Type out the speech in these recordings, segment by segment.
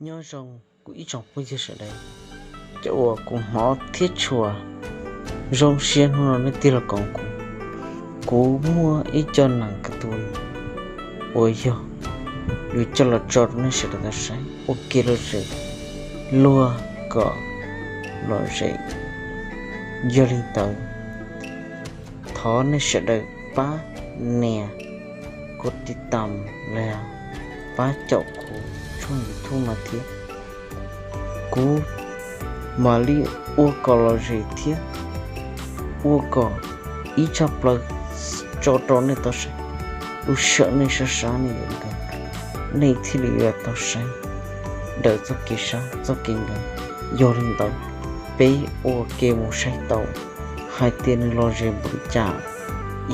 Nyob zoo kuv ib tsoom phooj ywg sawv daws, cov uas kuv hmov thiab tshua, zoo siab hnub no nej tig los koom kuv. Kuv muaj ib co neeg ka tus uas yog yuav coj los tso rau nej sawv daws tau saib ua ke lom zem, luag kom lom zem. Yog li ntawd, thov nej sawv daws pab nias koj tiv tam los yog pab caum kuv tshooj YouTube no thiab. Kuv mam li ua kom lom zem thiab ua kom ib tshaj plaws tso rau nej tau saib, lub sij hawm nej sab sab nej yuav nkag, nej thiaj li yuav tau saib daws txoj kev sab txoj kev nkag. Yog li ntawd, peb ua ke mus saib tau hais tias nws lom zem npaum li cas.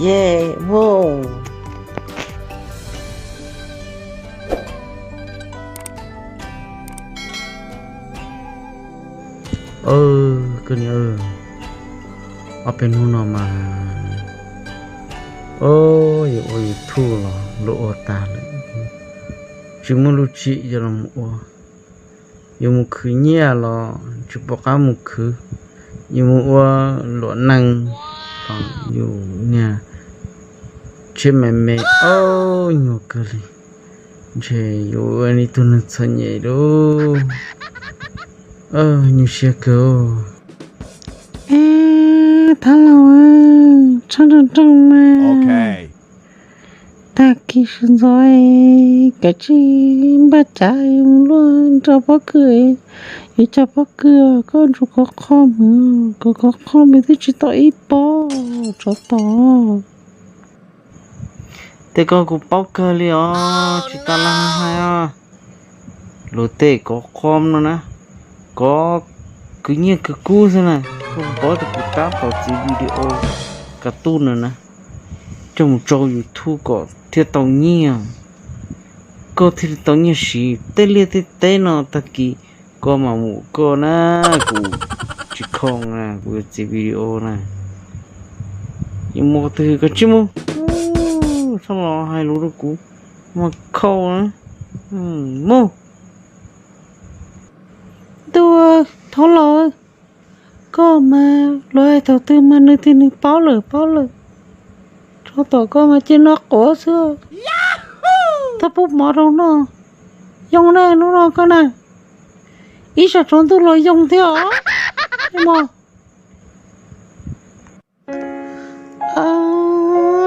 Ye, mus. Koj niam, ob peb hnub no mas, o, yuav ua YouTube los luag ua tag lawm, tsis muaj lub tsim yuav los mus ua. Yuav mus khwv nyiaj los tsis pom qab mus khwv, yuav mus ua luam nees los yus niag tsheb me me, o, nyuag kawg li. Ntshe yuav ua ib tug neeg txom nyem lauj, nyuaj siab kawg. Thab laus, tshaj nroo nroo mas, tag kis sawv ntxov kav tsij npaj cav mus luaj nrog pob kws, yuav coj pob kws koj ntsuas kov qhov muag, kov kov qhov muag twb tsis tau ib pob tsov tom. Tej ko kuv paub kawg li os, tsis tas li hais os. Luag tej kov qhov no na, kov khwv nyiaj khwv kub xwb na. Koj paub tias kuv tab tom txiav video kas tuj no na, coj mus tso YouTube kom thiaj tau nyiaj, koj thiaj li tau nyiaj siv. Tej liaj tej teb no tag kis koj mam mus koj na, kuv tsis khoom na, kuv yuav txiav video na. Yuav mus qhov twg koj cia li mus, txhob los hais lus rau kuv, mus khau na, mus. Ntuj, thab laus, koj mas luag hais thaum twg mas nws tias nws paub lawm paub lawm. Tsov tom koj mas cia li noj quav xwb. Tau pub mov rau noj, yoo na hnub no koj na, ib sab tsaus ntuj los yoo thiab os. Mog,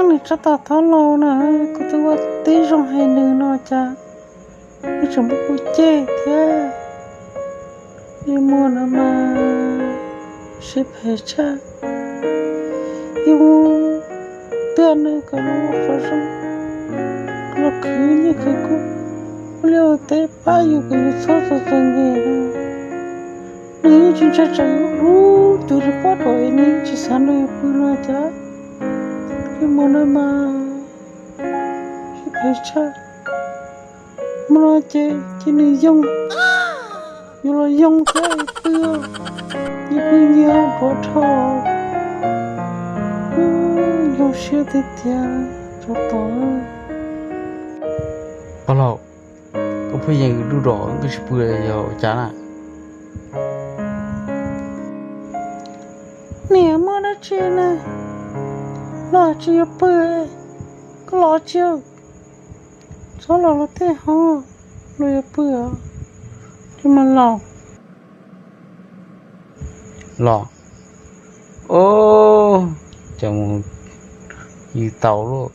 nws tsob tag thab laus na, kuv twb ua tib zoo hais nws no cas nws tseem muab kuv cem thiab. Li muag no mas siab phem tshaj. Yus twb nws kom nws ua qhov zoo, los khwv nyiaj khwv kub, ua liaj ua teb pab yus kom yus txhob txom txom nyem no. Nws yeej tsis ntshai tsam yus lub cuag li pob dos es nws yeej tsis xav nrog yus pw no cas. Li muag no mas siab phem tshaj. Hmo no ces cia nws yoo, yus los yoo thiab pw, nyias pw nyias hauv plhuav dhau. Zoo siab tiag tiag, tsov tom. Pog laus, koj pheej yeem dub dos koj tsis pw yog ua cas na? Niam, muaj dab tsi na? Los tsis yuav pw, koj los tsis, txhob los luag tej hov, luag yuav pw os. Li mas los. Los. Os, cas mus yws taus lauj.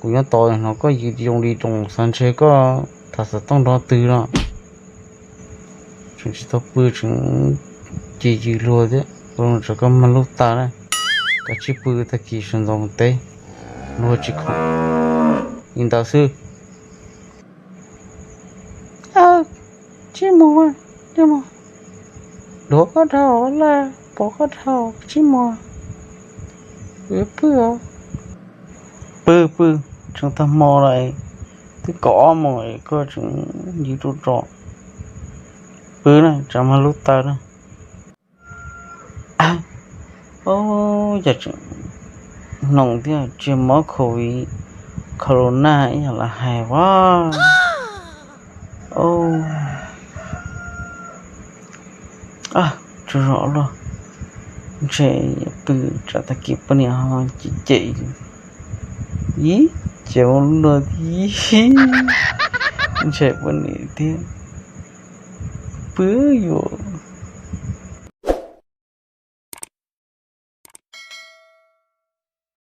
Kuv nyob tod no koj yws zoo li roos xav ntshe koj tham xov tooj nrov twg no. Tseem tsis tau pw tseem ces yws luag thiab, ua rau koj mag lub taw na. Kav tsij pw tag kis sawv ntxov mus teb, luag tsis khoom li ntawd xwb. Tsis mus, tsis mus. Duav koj dhau lawm, pov koj dhau, tsis mus. Pw, pw, pw, tseem tag hmo lawm, twb kaum ob moos es koj tseem yws rau tso. Pw na, tsam mag lub taw na. Cas tseem hnoos thiab, tsis mob covid corona ib yam lawv hais as. tsaug zog luaj. Ntshe pw tsam tag kis poj niam ho cem cem, ib ces ua luaj ib, ntshe poj niam thiab pw yuav